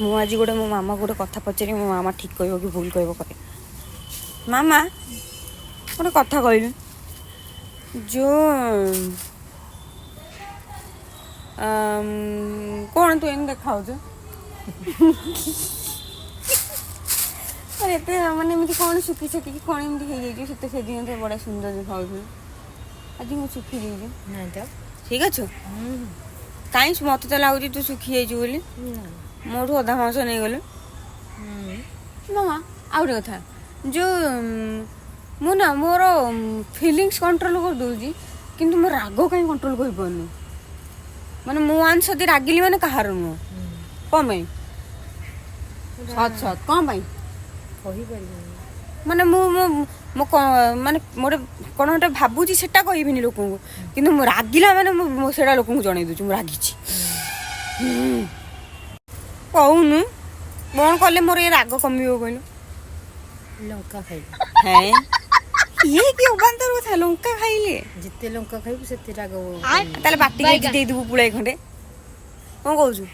ମୁଁ ଆଜି ଗୋଟେ ମୋ ମାମାକୁ ଗୋଟେ କଥା ପଚାରିବି, ମୋ ମାମା ଠିକ୍ କହିବ କି ଭୁଲ କହିବ କହେ। ମାମା, ଗୋଟେ କଥା କହିଲୁ, ଯୋଉ କ'ଣ ତୁ ଏମିତି ଦେଖାଉଛୁ? ଏତେ ମାନେ ଏମିତି କ'ଣ ଶୁଖି ଶୁଖିକି କ'ଣ ଏମିତି ହେଇଯାଇଛି? ସେତେ ସେଦିନ ତ ବଢ଼ିଆ ସୁନ୍ଦର ଦେଖାଉଥିଲୁ, ଆଜି ମୁଁ ଶୁଖି ଯାଇଛି? ନାଇଁ ତ। ଠିକ୍ ଅଛୁ? କାହିଁ ମୋତେ ତ ଲାଗୁଛି ତୁ ଶୁଖି ଯାଇଛୁ ବୋଲି। ମୋଠୁ ଅଧା ମାଂସ ନେଇଗଲୁ। ମାମା, ଆଉ ଗୋଟେ କଥା, ଯୋଉ ମୁଁ ନା ମୋର ଫିଲିଙ୍ଗସ୍ କଣ୍ଟ୍ରୋଲ କରିଦେଉଛି, କିନ୍ତୁ ମୋ ରାଗ କାହିଁ କଣ୍ଟ୍ରୋଲ କରିପାରୁନି? ମାନେ ମୁଁ ୱାନ୍ସ ଯଦି ରାଗିଲି ମାନେ କାହାର ନୁହଁ। କ'ଣ ପାଇଁ? ସତ ସତ, କ'ଣ ପାଇଁ? କହିପାରିବିନି। ମାନେ ମୁଁ ମୁଁ ମୁଁ ମାନେ ଗୋଟେ କ'ଣ ଗୋଟେ ଭାବୁଛି, ସେଟା କହିବିନି ଲୋକଙ୍କୁ, କିନ୍ତୁ ମୁଁ ରାଗିଲା ମାନେ ମୁଁ ସେଇଟା ଲୋକଙ୍କୁ ଜଣେଇ ଦେଉଛି ମୁଁ ରାଗିଛି। କହୁନୁ, କ'ଣ କଲେ ମୋର ଏ ରାଗ କମିବ କହିଲୁ? ଲଙ୍କା ଖାଇବୁ। ହେଁ, ଇଏ କି ଅବାନ୍ତର କଥା, ଲଙ୍କା ଖାଇଲେ? ଯେତେ ଲଙ୍କା ଖାଇବୁ ସେତେ ରାଗ। ତାହେଲେ ବାଟିକି ଆଜି ଦେଇଦେବୁ ପୁଳାଇ ଖଣ୍ଡେ, କ'ଣ କହୁଛୁ?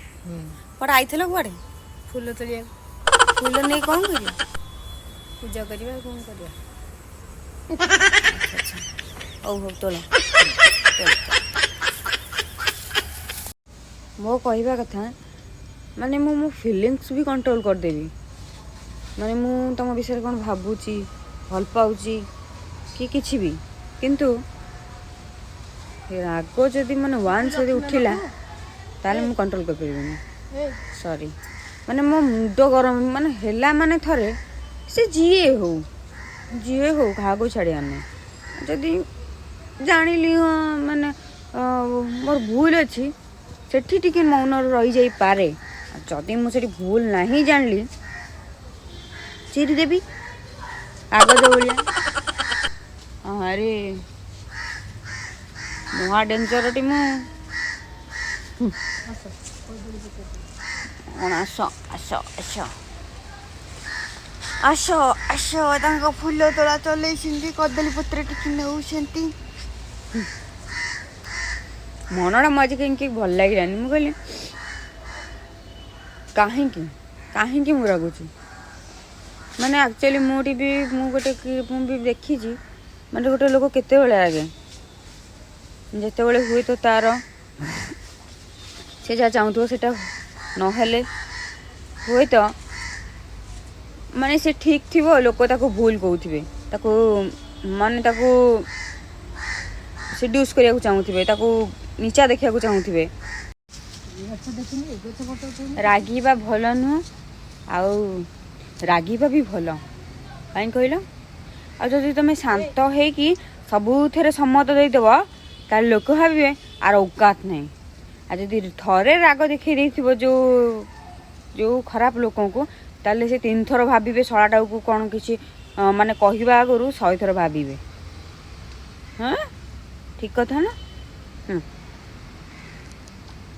କୁଆଡ଼େ ଆଇଥିଲ, କୁଆଡ଼େ? ଫୁଲ ତୋଳିବାକୁ। ଫୁଲ ନେଇ କ'ଣ କରିବ? ପୂଜା କରିବା, ଆଉ କ'ଣ କରିବା? ହଉ ହଉ, ତୋଳ ତୋଳ। ମୋ କହିବା କଥା, ମାନେ ମୁଁ ମୋ ଫିଲିଙ୍ଗସ୍ ବି କଣ୍ଟ୍ରୋଲ କରିଦେବି, ମାନେ ମୁଁ ତମ ବିଷୟରେ କ'ଣ ଭାବୁଛି, ଭଲ ପାଉଛି କି କିଛି ବି, କିନ୍ତୁ ରାଗ ଯଦି ମାନେ ୱାନ୍ସ ଯଦି ଉଠିଲା, ତାହେଲେ ମୁଁ କଣ୍ଟ୍ରୋଲ କରିପାରିବିନି। ସରି, ମାନେ ମୋ ମୁଣ୍ଡ ଗରମ ମାନେ ହେଲା ମାନେ ଥରେ ସେ ଯିଏ ହଉ, ଯିଏ ହଉ, କାହାକୁ ଛାଡ଼ିବାର ନାହିଁ। ଯଦି ଜାଣିଲି ହଁ, ମାନେ ମୋର ଭୁଲ ଅଛି, ସେଠି ଟିକେ ମୌନ ରହିଯାଇପାରେ। ଆଉ ଯଦି ମୁଁ ସେଠି ଭୁଲ ନାହିଁ ଜାଣିଲି, ଚିରିଦେବି କାଗଜ ଭଳିଆ। ଆରେ ମହା ଡେଞ୍ଜରଟି ମୁଁ। କ'ଣ? ଆସ ଆସ ଆସ ଆସ ଆସ। ତାଙ୍କ ଫୁଲ ତୋଳା ଚଲେଇଛନ୍ତି, କଦଳୀ ପତ୍ର ଟିକେ ନେଉଛନ୍ତି। ମନଟା ମୁଁ ଆଜି କାହିଁକି ଭଲ ଲାଗିଲାନି। ମୁଁ କହିଲି କାହିଁକି କାହିଁକି ମୁଁ ରାଗୁଛି? ମାନେ ଆକ୍ଚୁଆଲି ମୁଁ ବି ମୁଁ ଗୋଟେ ମୁଁ ବି ଦେଖିଛି, ମାନେ ଗୋଟେ ଲୋକ କେତେବେଳେ ରାଗେ, ଯେତେବେଳେ ହୁଏତ ତାର ସେ ଯାହା ଚାହୁଁଥିବ ସେଇଟା ନହେଲେ, ହୁଏତ ମାନେ ସେ ଠିକ୍ ଥିବ, ଲୋକ ତାକୁ ଭୁଲ କହୁଥିବେ, ତାକୁ ମାନେ ତାକୁ ସିଡ୍ୟୁସ୍ କରିବାକୁ ଚାହୁଁଥିବେ, ତାକୁ ନିଚା ଦେଖିବାକୁ ଚାହୁଁଥିବେ। ଗଛ ଦେଖିନି, ଏ ଗଛ ଫଟୋ ଉଠଉନି। ରାଗିବା ଭଲ ନୁହଁ, ଆଉ ରାଗିବା ବି ଭଲ କାହିଁ କହିଲ? ଆଉ ଯଦି ତମେ ଶାନ୍ତ ହେଇକି ସବୁଥିରେ ସମ୍ମତ ଦେଇଦେବ, ତାହେଲେ ଲୋକ ଭାବିବେ ଆର ଔକାତ ନାହିଁ। ଆଉ ଯଦି ଥରେ ରାଗ ଦେଖେଇ ଦେଇଥିବ ଯେଉଁ ଯେଉଁ ଖରାପ ଲୋକଙ୍କୁ, ତାହେଲେ ସେ ତିନିଥର ଭାବିବେ, ଶଳାଟାକୁ କ'ଣ କିଛି ମାନେ କହିବା ଆଗରୁ 100 ଥର ଭାବିବେ। ହଁ, ଠିକ୍ କଥା ନା?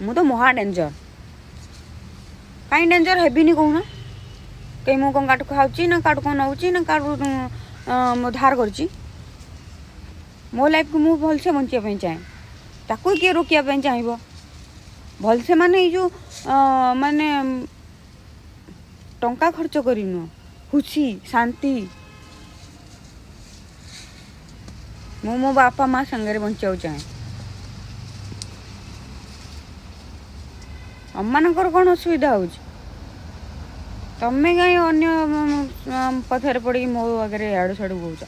ମୁଁ ତ ମହା ଡେଞ୍ଜର। କାହିଁ ଡେଞ୍ଜର ହେବିନି କହୁନ? କାହିଁ ମୁଁ କ'ଣ କାଠୁ ଖାଉଛି ନା କାଠୁ କ'ଣ ନେଉଛି ନା କାଠୁ ଧାର କରିଛି? ମୋ ଲାଇଫକୁ ମୁଁ ଭଲସେ ବଞ୍ଚିବା ପାଇଁ ଚାହେଁ, ତାକୁ କିଏ ରୋକିବା ପାଇଁ ଚାହିଁବ? ଭଲସେ ମାନେ ଏଇ ଯେଉଁ ମାନେ ଟଙ୍କା ଖର୍ଚ୍ଚ କରି ନୁହଁ, ଖୁସି ଶାନ୍ତି ମୁଁ ମୋ ବାପା ମା ସାଙ୍ଗରେ ବଞ୍ଚିବାକୁ ଚାହେଁ। ତମମାନଙ୍କର କ'ଣ ଅସୁବିଧା ହେଉଛି? ତମେ କାହିଁ ଅନ୍ୟ କଥାରେ ପଡ଼ିକି ମୋ ଆଗରେ ଇଆଡ଼ୁ ସିଆଡ଼ୁ କହୁଛ?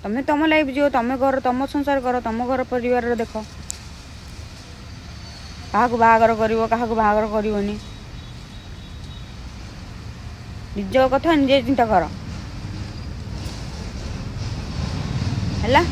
ତମେ ତମ ଲାଇଫ୍ ଯିବ, ତମେ କର, ତମ ସଂସାର କର, ତମ ଘର ପରିବାରର ଦେଖ, କାହାକୁ ବାହାଘର କରିବ, କାହାକୁ ବାହାଘର କରିବନି, ନିଜ କଥା ନିଜେ ଚିନ୍ତା କର। ହେଲା।